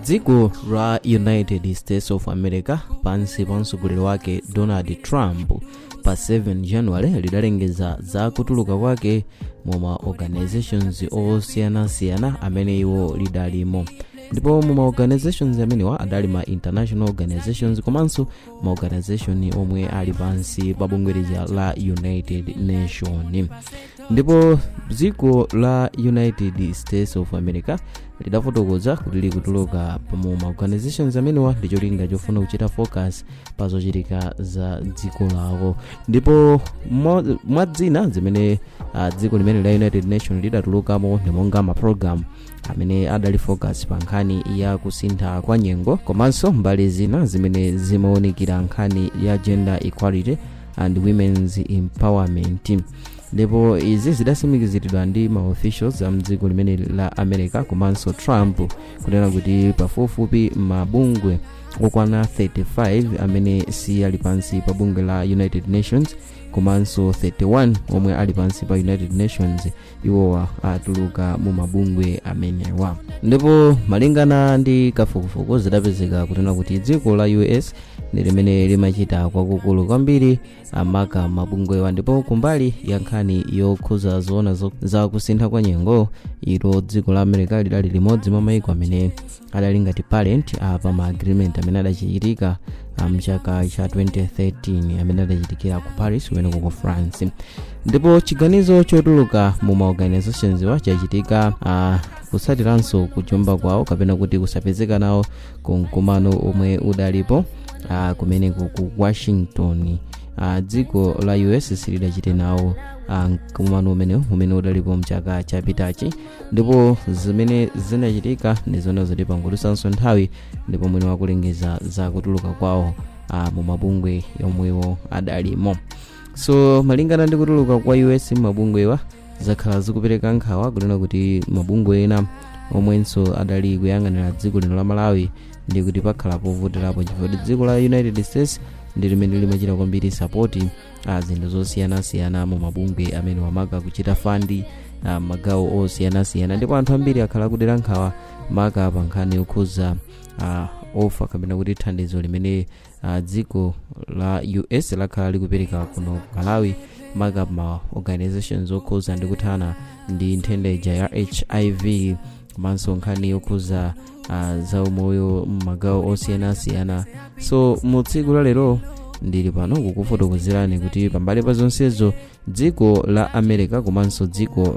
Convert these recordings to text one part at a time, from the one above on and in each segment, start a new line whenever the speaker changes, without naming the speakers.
Dziko la United States of America pansi pa mtsogoleri wake Donald Trump pa 7 January lidalengeza za kutuluka kwake mu ma organizations osiyanasiyana amene iwo lidalimo. Ndipo mu ma organizations amenewa adali ma international organizations komanso ma organization omwe ali pansi pa bungwe lija la United Nation. Ndipo dziko la United States of America lidafotokoza kuti likutuluka mu ma organizations amenewa ndi cholinga chofuna kuchita focus pa zochitika za dziko lawo. Ndipo mwa zina zimene dziko limene la United Nation lidatulukamo ndi monga ma program amene adali focus pa nkhani ya kusintha kwa nyengo, komanso mbali zina zimene zimaonekera nkhani ya gender equality and women's empowerment. Ndipo izi zidatsimikiziridwa ndi ma officials a mdziko limene la America komanso Trump kunena kuti pafupifupi mabungwe okwana 35 amene si ali pansi pa bungwe la United Nations komanso 31 omwe ali pansi pa United Nations, iwowa atuluka mu mabungwe amenewa. Ndipo malingana ndi kafukufuku, zidapezeka kunena kuti dziko la US ndi limene limachita kwakukulu kwambiri amaka mabungwewa. Ndipo kumbali ya nkhani yokhuza zoona za kusintha kwa nyengo, ilo dziko la America lidali limodzi mwa maiko amene adali ngati parent pa ma agreement amene adachitika mchaka cha 2013 amene adachitikira ku Paris kumeneko ku France. Ndipo chiganizo chotuluka mu ma organizations wa chachitika kutsatiranso kujomba kwawo kapena kuti kusapezeka nawo ku mkumano omwe udalipo kumeneko ku Washington. Dziko la US silidachite nawo mkumano umene udalipo mchaka chapitachi. Ndipo zimene zinachitika ndi zona zoti pangodutsanso nthawi ndipo mwini wakulengeza za kutuluka kwawo mu mabungwe yomwewo adalimo. So malingana ndi kutuluka kwa US mabungwewa, zakhala zikupereka nkhawa kunena kuti mabungwe ena omwenso adali kuyang'anira dziko lino la Malawi ndi kuti pakhala povutirapo, chifukwa kuti dziko la United States ndi limene limachita kwambiri support zinthu zosiyanasiyana mu mabungwe amene wamaka kuchita fund magawo osiyanasiyana. Ndipo anthu ambiri akhala akudera nkhawa maka pa nkhani yokhuza offer kapena kuti thandizo limene dziko la US lakhala likupereka kuno ku Malawi, maka ma organizations okhuza ndi kuthana ndi nthenda ija ya HIV komanso nkhani yokhuza zaumoyo m'magawo osiyanasiyana. So mu tsiku la lero ndili pano kukufotokozerani kuti pambali pa zonsezo, dziko la America komanso dziko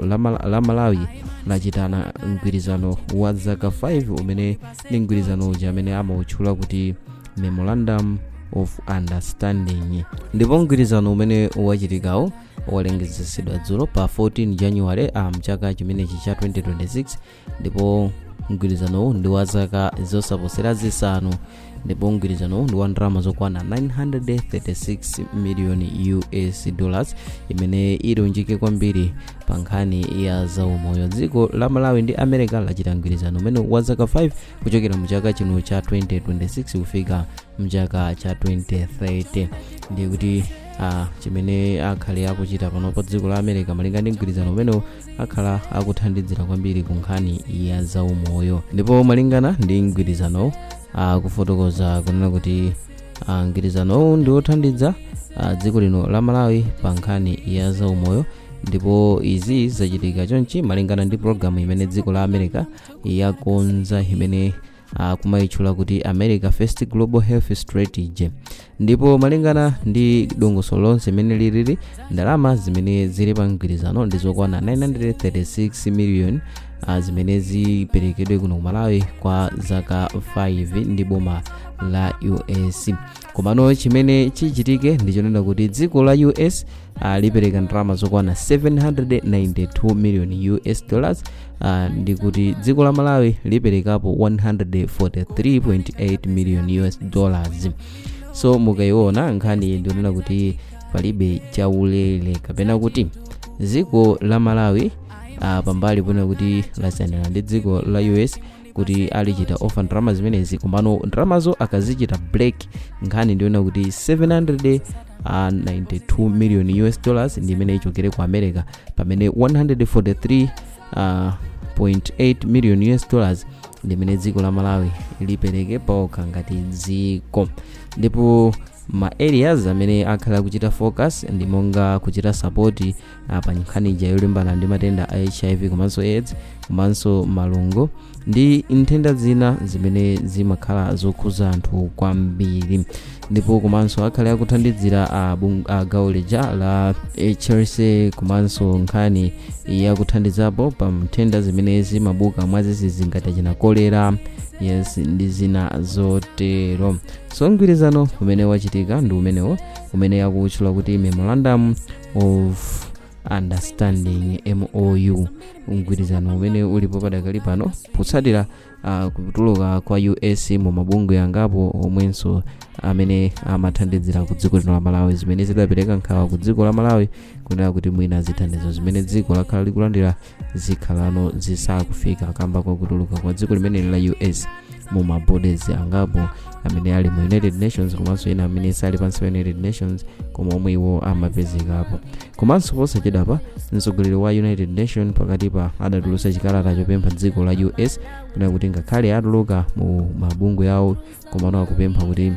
la Malawi lachitana mgwirizano wa zaka 5 umene ndi mgwirizano uja amene amautchula kuti Memorandum of Understanding. Ndipo mgwirizano umene wachitikawo walengezesedwa dzulo pa 14 January mchaka chimenechi cha 2026. Ndipo mgwirizanowu ndi wa zaka zosaposera 5, ndipo mgwirizanowu ndi wa ndalama zokwana 936 million US dollars imene ilunjike kwambiri pa nkhani ya zaumoyo. Dziko la Malawi ndi America lachita mgwirizano umene wa zaka 5 kuchokera mu chaka chino cha 2026 kufika mchaka cha 2030. Ndiye kuti chimene akhale akuchita pano pa dziko la America malinga ndi mgwirizano umenewu, akhala akuthandizira kwambiri ku nkhani ya zaumoyo. Ndipo malingana ndi mgwirizano, akufotokoza kunena kuti mgwirizanowu ndi wothandiza dziko lino la Malawi pa nkhani ya zaumoyo. Ndipo izi zachitika chonchi malingana ndi pologalamu imene dziko la America yakonza imene kumayitchula kuti America First Global Health Strategy. Ndipo malingana ndi dongosolo lonse imene lilili, ndalama zimene zili pa mgwirizano ndi zokwana 936 million zimene ziperekedwe kuno ku Malawi kwa zaka 5 ndi boma la US. Komano chimene chichitike ndi chonena kuti dziko la US lipereka ndalama zokwana 792 million US dollars, ndi kuti dziko la Malawi liperekapo 143.8 million US dollars. So mukayiona nkhani, ndionena kuti palibe chaulere, kapena kuti dziko la Malawi pambali pona kuti lasiyana ndi dziko la US kuti alichita offer ndalama zimenezi, komano ndalamazo akazichita break, nkhani ndiona kuti 792 million US dollars ndi imene ichokere ku America, pamene 143.8 million US dollars Ndimene dziko la Malawi lipereke paokha ngati dziko. Ndipo ma areas amene akhala kuchita focus ndi monga kuchita support pa nkhani ija yolimbana ndi matenda a HIV komanso AIDS komanso malungo ndi nthenda zina zimene zimakhala zokhuza anthu kwambiri. Ndipo komanso akhale akuthandizira a gawo lija la HRC komanso nkhani yakuthandizapo pa nthenda zimene zimabuka mwadzidzidzi ngati achina kolera, yes, ndi zina zotero. So mgwirizano umene wachitika ndi umenewo umene akutchula kuti Memorandum of Understanding, MOU, mgwirizano umene ulipo padakali pano potsatira kutuluka kwa US mu mabungwe angapo omwenso amene amathandizira ku dziko lino la Malawi, zimene zidapereka nkhawa ku dziko la Malawi kunena kuti mwina zithandizo zimene dziko lakhala likulandira zikhalano zisakufika kamba kwa kutuluka kwa dziko limeneli la US mu ma bodies angapo amene ali mu United Nations komanso ena amene sali pansi pa United Nations koma omwe iwo amapezekapo. Komanso posachedwapa mtsogoleri wa United Nation pakatipa adatulutsa chikalata chopempha dziko la US kunena kuti ngakhale atuluka mu mabungwe awo, komano akupempha kuti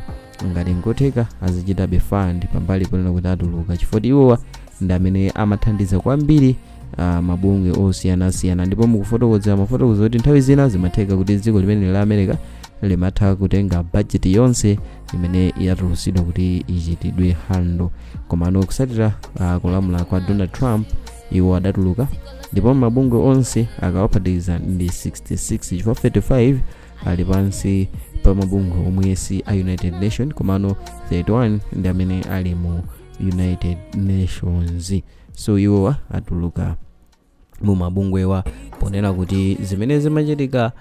ngati nkotheka azichitabe fund pambali ponena kuti atuluka, chifukwa iwowa ndi amene amathandiza kwambiri mabungwe osiyanasiyana. Ndipo mukufotokoza mafotokoza kuti nthawi zina zimatheka kuti dziko limene la America limatha kutenga budget yonse imene yatulutsidwa kuti ichitidwe handle. Komano kusatira kulamula kwa Donald Trump, iwo adatuluka, ndipo mabungwe onse akawaphatikiza ndi 66, chifukwa 35 ali pansi pa mabungwe omwe si a United Nation, komano 31 ndi amene ali mu United Nations. So iwowa atuluka mu mabungwewa ponena kuti zimene zimachitika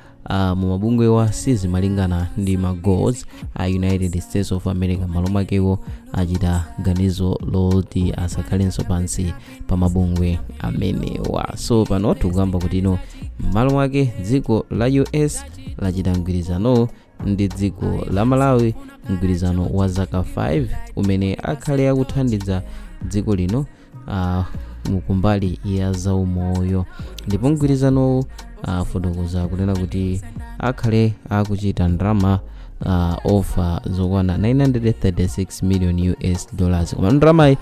mu mabungwewa sizimalingana ndi ma goals a United States of America. Malo mwakewo achita ganizo loti asakhalenso pansi pa mabungwe amenewa. So pano tikukamba kuti ino m'malo mwake dziko la US lachita mgwirizano ndi dziko la Malawi, mgwirizano wa zaka 5 umene akhale akuthandiza dziko lino mukumbali ya zaumoyo. Ndipo mgwirizanowu afotokoza kunena kuti akhale akuchita ndalama offer zokwana 936 million US dollars. Koma ndalamayi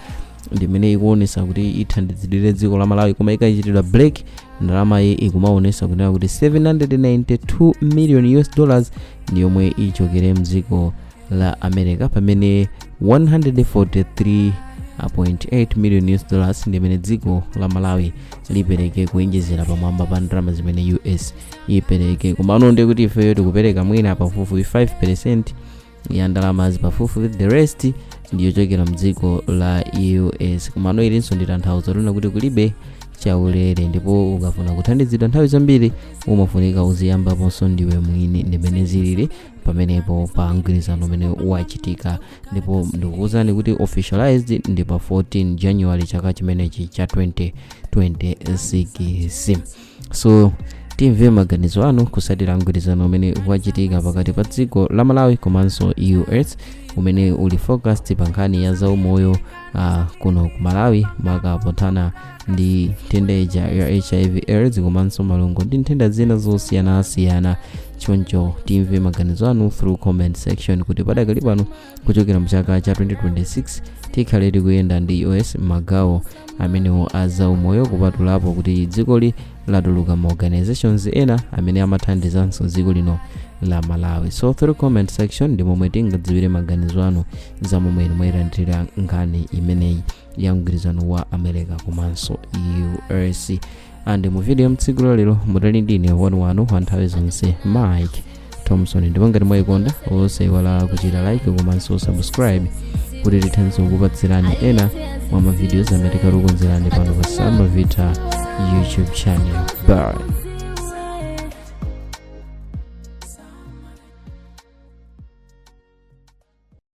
ndimene ikuonesa kuti ithandizidwire dziko la Malawi, koma ikachitidwa break ndalamayi ikumaonesa kunena kuti 792 million US dollars ndi yomwe ichokere mdziko la America, pamene 143.8 million US dollars ndi imene dziko la Malawi lipereke kuinjizira pamwamba pa ndalama zimene US ipereke. Komano ndi kuti ifeyo tikupereka mwina pafupifupi 5% ya ndalamazi, pafupifupi the rest ndiyochokera mdziko la US. Komano ilinso ndi tanthauzo lina kuti kulibe chaulere, ndipo ukafuna kuthandizidwa nthawi zambiri umafunika uziyambaponso ndiwe mwini. Ndimene zilili pamenepo pa mgwirizano umene wachitika. Ndipo ndikukuwuzani kuti officialized ndi pa 14 January chaka chimenechi cha 2026. So timve maganizo anu kusatira mgwirizano umene wachitika pakati pa dziko la Malawi komanso US, umene uli focused pa nkhani ya zaumoyo kuno ku Malawi, maka pothana ndi nthenda ija ya HIV AIDS komanso malungo ndi nthenda zina zosiyanasiyana. Choncho timve maganizo anu through comment section kuti padakali pano kuchokera mchaka cha 2026 tikhale tikuyenda ndi US magawo amenewo a zaumoyo, kupatulapo kuti dzikoli latuluka ma organizations ena amene amathandizanso dziko lino la Malawi. So through comment section ndi momwe tingadziwire maganizo anu za momwe inu mwayilandira nkhani imeneyi ya mgwirizano wa America komanso US. And mu video mtsiku lalero mutali ndine wanu wa nthawi zonse, Mike Thompson. Ndipo ngati mwayikonda, osayiwala kuchita like komanso subscribe kuti tithenso kukupatsirani ena mwa ma videos amene tikukonzerani pano pa Samavita YouTube channel. Bye.